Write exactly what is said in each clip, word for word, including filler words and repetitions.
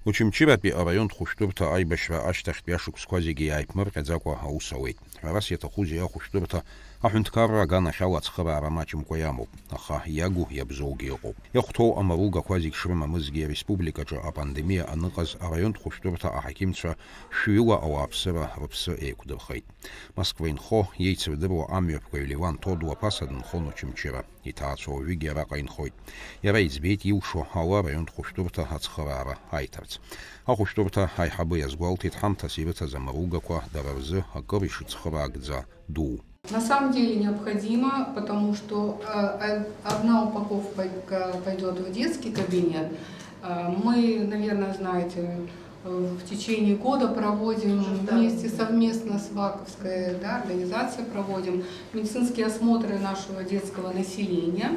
Очамчыратәи араионтә хәышәтәырҭа аибашьра ашьҭахьтәи ашықәсқәа зегьы иааиԥмырҟьаӡакәа аус ауеит. Ҳәарас иаҭахузеи, ахәышәтәырҭа аҳәынҭқарра аганахьала ацхыраара маҷымкәа иамоуп, аха иагу иабзоугьы ыҟоуп. Иахәҭоу амаругақәа зегь шрымамызгьы, ареспубликаҿы апандемиа аныҟаз араионтә хәышәтәырҭа аҳақьымцәа шәҩыла ауааԥсыра рыԥсы еиқәдырхеит. Москва инхо, иеицырдыруа амҩаԥгаҩ Леван Ҭодуа ԥаса дынхон Очамчыра. Иҭаацәа уажәыгьы араҟа инхоит. Иара иӡбеит илшо ала араионтә хәышәтәырҭа ацхыраара аиҭарц. Ахәышәтәырҭа аиҳабы иазгәалҭеит, ҳамҭас ирыҭаз амаругақәа дара рзы акыр ишыцхыраагӡа дуу. На самом деле необходимо, потому что э, э, одна упаковка пойдет в детский кабинет. Э, Мы, наверное, знаете, э, в течение года проводим вместе совместно с ВАКовской, да, организацией проводим медицинские осмотры нашего детского населения.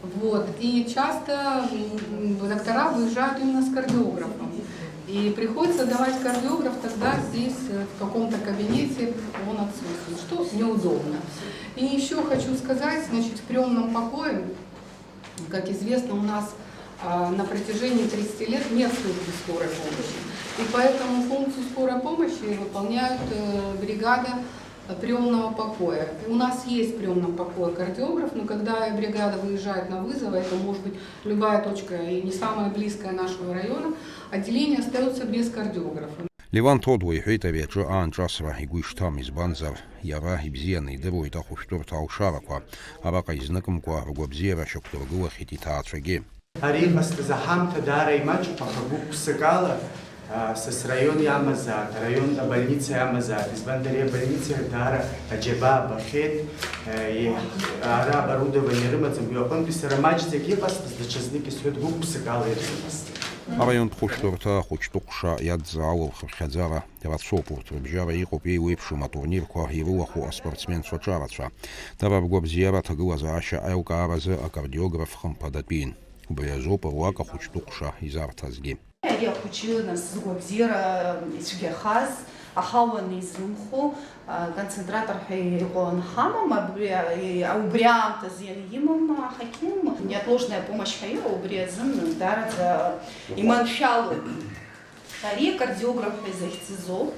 Вот. И часто м, доктора выезжают именно с кардиографом. И приходится давать кардиограф тогда здесь, э, в каком-то кабинете, он отсутствует, что неудобно. И еще хочу сказать, значит, в приемном покое, как известно, у нас а, на протяжении тридцати лет нет службы скорой помощи. И поэтому функцию скорой помощи выполняют э, бригада приемного покоя. И у нас есть в приемном покое кардиограф, но когда бригада выезжает на вызов, а это может быть любая точка и не самая близкая нашего района, отделение остается без кардиографа. Леван Ҭодуа иҳәеит, ари аҿы аанҿасра игәы ишҭам, избанзар, иара ибзианы идыруеит ахәышәтәырҭа алшарақәа. Араҟа изныкымкәа ргәабзиара шьақәдыргылахьеит иҭаацәагьы. Ари иҟасҵаз аҳамҭа даара имаҷуп, аха гәык-ԥсыкала, а, са сраион иамазаат, араионтә абольница иамазаат, избан дареи абольницеи даара аџьабаа бахьеит, а, е-, ара оборудование рымаӡам, уи аҟынтәи сара маҷӡак иҟасҵаз, даҽазнык исҳәоит, гәык-ԥсыкала ирзыҟасҵеит. Араионтә хәышәтәырҭа ахәыҷтәы ҟәша иадҵа алылхырхьаӡара рацәоуп, урҭ рыбжьара иҟоуп еиуеиԥшым атурнирқәа ирылахәу аспортсменцәа ҿарацәа. Дара ргәабзиара аҭагылазаашьа аилкааразы акардиограф хымԥадатәин. Убри азоуп руак ахәыҷтәы ҟәша изарҭазгьы. Ари ахәыҷы нас згәабзиара ицәгьахаз, аҳауа анизымхо, а, концентратор ҳәа иҟоу анҳамам, абри, а, и-, убри аамҭазы ианимам аҳақьым, неотложная помощь ҳәа иҟоу, убри азын даараӡа иманшәалоуп. Ари акардиограф ҳәа изыхьӡызоуп.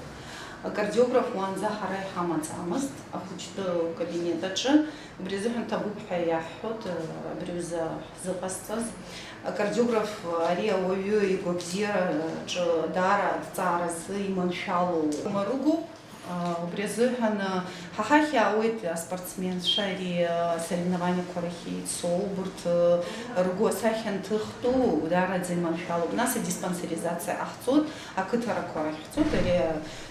Акардиограф уаанӡа ҳара иҳамаӡамызт ахәыҷтәы кабинет аҿы. Убри азыҳәан ҭабуп ҳәа иаҳҳәоит, абри аҩыза ҳзыҟазҵаз. Акардиограф ари ауаҩы игәабзиараҿы даара аҭҵааразы иманшәалоу марыгоуп. Убри азыҳәан ҳа ҳахь иаауеит аспортсменцәа ари асоревнованиақәа рахь еицу, урҭ ргәы асахьа анҭыхтәу даараӡа иманшәалоуп. Нас адиспансеризациа ҟаҳҵоит, ақыҭарақәа рахь ҳцоит, ари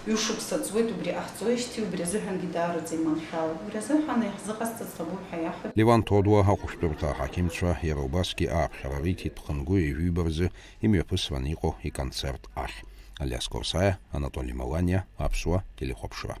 ҩышықәса ҵуеит убри ҟаҳҵоижьҭеи, убри азыҳәангьы даараӡа иманшәалоуп. Убри азыҳәан иаҳзыҟасҵаз ҭабуп ҳәа иаҳҳәоит. Леван Ҭодуа ахәышәтәырҭа аҳақьымцәа иара убасгьы ааԥхьара риҭеит Ԥхынгәы ҩажәиба рзы имҩаԥысран иҟоу иконцерт ахь. Алиас Корсаиа, Анатоли Маланиа, Аԥсуа телехәаԥшра.